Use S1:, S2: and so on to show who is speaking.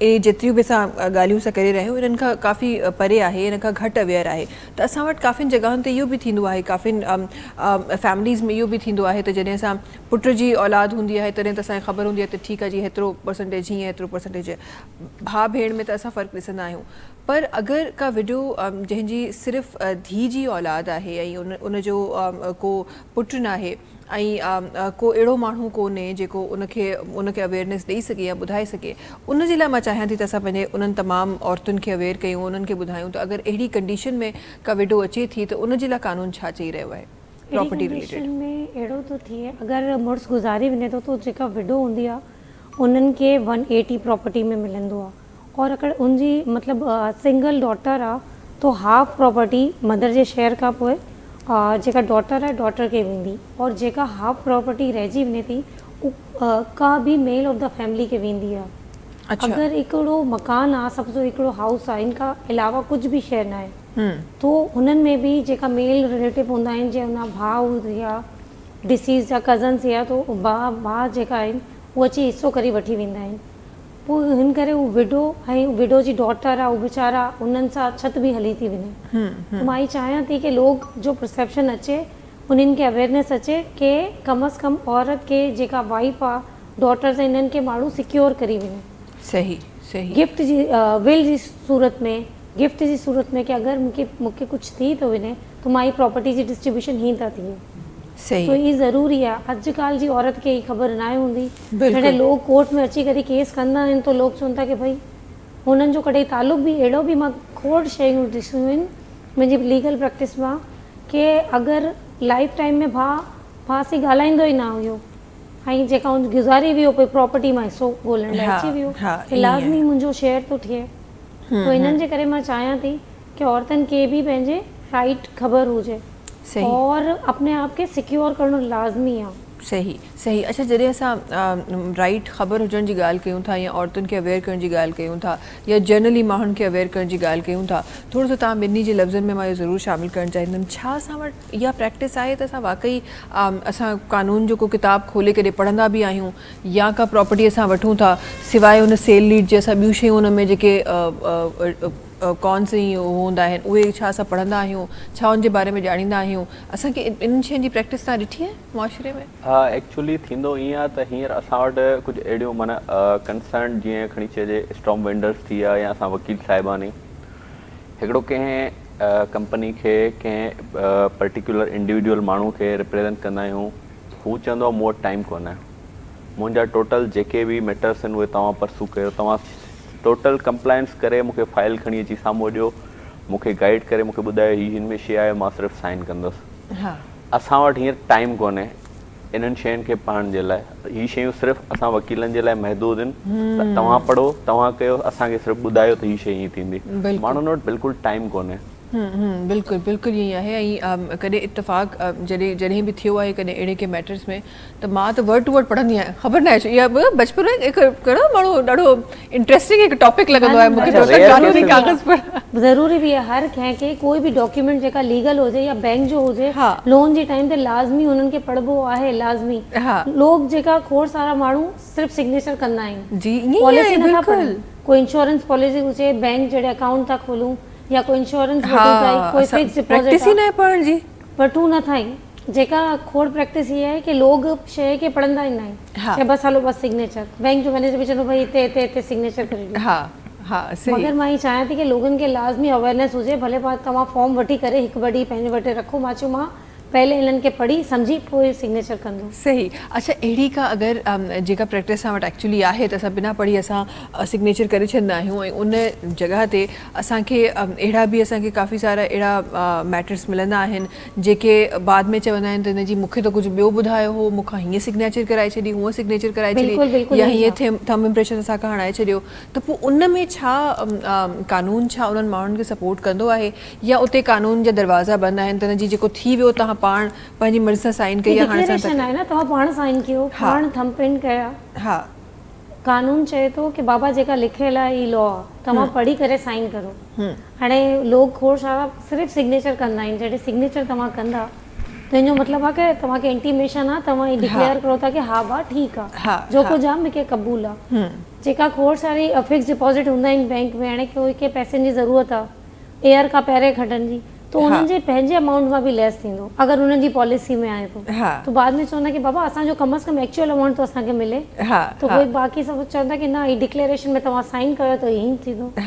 S1: اهي جيتريون به اسان ڳالهيون اسان ڪري رهيا آهيون انهن کان ڪافي پري آهي ان کان گهٽ اويئر آهي ته اسان وٽ ڪافين جڳهن تي اهو به ٿيندو آهي ڪافين فيمليز ۾ اهو به ٿيندو آهي ته جڏهن اسان پٽ جي اولاد هوندي آهي تڏهن ته اسان کي خبر هوندي آهي ته ٺيڪ آهي جي هيترو پرسنٽيج هيئن هيترو پرسنٽيج ڀاء ڀيڻ ۾ ته اسان فرق ڏسندا آهيون پر اگر ڪا وڊو جنهن جي صرف ڌي جي اولاد آهي ۽ ان ان جو ڪو پٽ ناهي ۽ ڪو اهڙو ماڻهو ڪونهي جيڪو ان کي ان کي اويئرنيس ڏئي سگهي يا ٻڌائي سگهي ان جي لاء مان چاهيان ٿي ته اسان پنهنجي انهن تمام عورتن کي اويئر ڪيون انهن کي ٻڌايون ته اگر اهڙي ڪنڊيشن ۾ ڪا وڊو اچي ٿي ته ان جي لاء قانون ڇا چئي رهيو آهي
S2: اهڙي
S1: پراپرٽي رليٽيڊ.
S2: ڪنڊيشن ۾ اهڙو ٿو ٿئي اگر مڙس گذاري وڃي ٿو ته جيڪا وڊو هوندي آهي انهن کي ون ايٽي پراپرٽي ۾ ملندو آهي اور اگر ان جي مطلب سنگل ڊاٽر آ تو هاف پراپرٽي مدر جي شيئر کان پوء جيڪا ڊاٽر آهي ڊاٽر کي ويندي اور جيڪا هاف پراپرٽي رهجي وڃي ٿي او ڪا به ميل آف the family کي ويندي آ اگر هڪڙو مڪان آ سپوز هڪڙو هائوس آ ان کان علاوه ڪجهه به شيئر ناهي تو هنن ۾ به جيڪا ميل رليٽو هوندا آهن جي هن ڀاء يا ڊسيز جا ڪزنس يا تو ڀاء ڀاء جيڪا آهن هو اچي حصو ڪري وٺي ويندا آهن پوء هن ڪري هو وڊو ۽ وڊو جي ڊاٽر آ هو ويچارا انهن سان ڇت به هلي ٿي وڃي ته مان هي چاهيان ٿي ڪي لوگ جو پرسيپشن اچي انهن کي اويرنيس اچي ڪي ڪم از ڪم عورت کي جيڪا وائيف آ ڊاٽرز آهن انهن کي ماڻهو سيڪيور ڪري وڃي
S1: صحيح صحيح
S2: گفٽ جي ول جي صورت ۾ گفٽ جي صورت ۾ ڪي اگر مونکي مونکي ڪجهه ٿي ٿو وڃي ته مان هي پراپرٽي جي ڊسٽريبيوشن هين ٿا ٿئي
S1: صحيح.
S2: سو هي ضروري آ اڄ ڪالھ جي عورت کي هي خبر ناهي هوندي
S1: بلڪل.
S2: جڏهن لوگ ڪورٽ ۾ اچي ڪري ڪيس ڪندا آهن ته لوگ چون ٿا ڪي ڀئي هنن جو ڪڏهن تعلق به اهڙو به مان کوڙ شيون ڏسيون آهن منهنجي ليگل پريڪٽس مان ڪي اگر لائف ٽائيم ۾ ڀاء ڀاء سين ڳالهائيندو ئي نه هيو ۽ جيڪا هن گذاري ويو پوء پراپرٽي مان حصو ڳولڻ لاء اچي ويو ڪي لازمي منهنجو شيئر ٿو ٿئي تو انهن جي ڪري مان چاهيان ٿي ڪي عورتن کي به پنهنجي رائيٽ خبر هجي اور اپني آپ کي سيڪيور ڪرڻ لازمي آ.
S1: صحيح صحيح اڇا جڏهن اسان رائيٽ خبر هجڻ جي ڳالهه ڪيون ٿا يا عورتن کي اويئر ڪرڻ جي ڳالهه ڪيون ٿا يا جنرلي ماڻهن کي اويئر ڪرڻ جي ڳالهه ڪيون ٿا ٿورو سو توهان ٻنهي جي لفظن ۾ مان اهو ضرور شامل ڪرڻ چاهيندم ڇا اسان وٽ اها پريڪٽس آهي ته اسان واقعي اسان قانون جو ڪو ڪتاب کولي ڪڏهن پڙهندا به آهيون يا ڪا پراپرٽي اسان وٺون ٿا سواء ان سيل ليڊ جي اسان ٻيون شيون ان ۾ جيڪي ڪونس ۽ اهو هوندا آهن اهي ڇا اسان پڙهندا آهيون ڇا ان جي باري ۾ ڄاڻيندا آهيون اسان کي انهن شين جي پريڪٽس توهان ڏٺي آهي معاشري ۾؟
S3: ها ايڪچولي ٿيندو ائين آهي ته هينئر اسان وٽ ڪجهه اهڙيون معنيٰ ڪنسرن جيئن کڻي چئجي اسٽارم وينڊرس ٿي ويا يا اسان وڪيل صاحبان ئي هڪڙو ڪنهن ڪمپني کي ڪنهن پرٽيڪيولر انڊيوڊيول ماڻهو کي ريپريزنٽ ڪندا آهيون هو چوندو آهي مون وٽ ٽائيم ڪونهي منهنجا ٽوٽل جيڪي به ميٽرس آهن اهي توهان پرسو ڪيو توهان ٽوٽل ڪمپلائنس ڪري مون کي فائل کڻي اچي سامهون ڏيو مون کي گائيڊ ڪري مون کي ٻڌايو هي هن ۾ شي آهي مان صرف سائن ڪندس اسان وٽ هينئر ٽائيم ڪونهي انهن شين کي پڙهڻ جي لاء. هي شيون صرف اسان وڪيلن جي لاء محدود آهن ته توهان پڙهو، توهان ڪيو، اسان کي صرف ٻڌايو ته هي شيء ائين ٿيندي. ماڻهن وٽ بلڪل ٽائيم ڪونهي.
S1: بلڪل بلڪل ائين ئي آهي ۽ ڪڏهن اتفاق جڏهن جڏهن به ٿيو آهي ڪڏهن اهڙي ڪنهن ميٽرس ۾ ته مان ته ورڊ ٽو ورڊ پڙهندي آهيان خبر ناهي ڇو اها به بچپن ۾ هڪ ڪهڙو ماڻهو ڏاڍو انٽريسٽنگ هڪ ٽاپڪ لڳندو آهي مون کي ته قانوني ڪاغذ پڙهڻ.
S2: ضروري به آهي هر ڪنهن کي ڪوئي به ڊاڪيومينٽ جيڪا ليگل هجي يا بينڪ جو هجي لون جي ٽائيم تي لازمي انهن کي پڙهبو آهي لازمي لوگ جيڪا کوڙ سارا ماڻهو صرف سگنيچر ڪندا آهن
S1: جي ائين ئي آهي بلڪل
S2: ڪوئي انشورنس پاليسي هجي بينڪ جهڙي اڪائونٽ ٿا کولون يا ڪوئي انشورنس وٺون ٿا ڪوئي فڪس ڊپازٽ
S1: پريڪٽس ئي ناهي پڙهڻ جي
S2: وٺون نه ٿا جيڪا کوڙ پريڪٽس هي آهي ڪي لوگ شيء کي پڙهندا ئي ناهن چي بس هلو بس سگنيچر بينڪ جو مئنيجر به چوندو ڀئي هتي هتي هتي سگنيچر ڪري ڏيو
S1: ها ها صحيح
S2: مگر مان هي چاهيان ٿي ڪي لوگن کي لازمي اويرنيس هجي ڀلي پاڻ توهان فارم وٺي ڪري هڪ ٻه ڏينهن پنهنجي وٽ رکو مان چيو مان پهلي انهن کي پڙهي سمجهي پوء سگنيچر ڪندو.
S1: صحيح اڇا اهڙي ڪا اگر جيڪا پريڪٽس اسان وٽ ايڪچولي آهي ته اسان بنا پڙهي اسان سگنيچر ڪري ڇڏندا آهيون ۽ ان جڳهه تي اسان کي اهڙا به اسان کي ڪافي سارا اهڙا ميٽرس ملندا آهن جيڪي بعد ۾ چوندا آهن ته نه جي مون کي ته ڪجهه ٻيو ٻڌايو هو، مون کان هيئن سگنيچر ڪرائي ڇڏي، هونئن سگنيچر ڪرائي ڇڏي يا هيئن ٿم امپريشن اسان کان هڻائي ڇڏيو ته پوء ان ۾ ڇا قانون ڇا انهن ماڻهن کي سپورٽ ڪندو آهي يا اتي قانون جا دروازا بند آهن ته نه جي جيڪو ٿي ويو توهان پاڻ پنهنجي مرضي سان سائن ڪئي آهي هاڻي اسان
S2: ڊڪليريشن آهي نه توهان پاڻ سائن ڪيو پاڻ ٿم پرنٽ ڪيا.
S1: ها.
S2: قانون چئي ٿو ڪي بابا جيڪا لکيل آهي هي لا آهي توهان پڙهي ڪري سائن ڪرو. هاڻي لوگ کوڙ سارا صرف سگنيچر ڪندا آهن جڏهن سگنيچر توهان ڪندا ته ان جو مطلب آهي ڪه توهان کي انٽيميشن آهي، توهان هي ڊڪليئر ڪرو ٿا ڪه ها ڀا ٺيڪ آهي، جو ڪجهه آهي مونکي قبول آهي. جيڪا کوڙ ساري فڪس ڊپازٽ هوندا آهن بينڪ ۾، هاڻي ڪوئي کي پئسن جي ضرورت آهي ايئر کان پهرين کٽڻ جي، ته انهن جي پنهنجي امائونٽ مان به ليس ٿيندو اگر انهن جي پاليسي ۾ آهي ته بعد ۾ چوندا ڪه بابا اسان جو ڪم از ڪم ايڪچوئل امائونٽ ته اسان کي ملي، ته پوء باقي سڀ چوندا ڪه نه هي ڊڪليئريشن ۾ توهان سائن ڪيو ته ائين ٿيندو.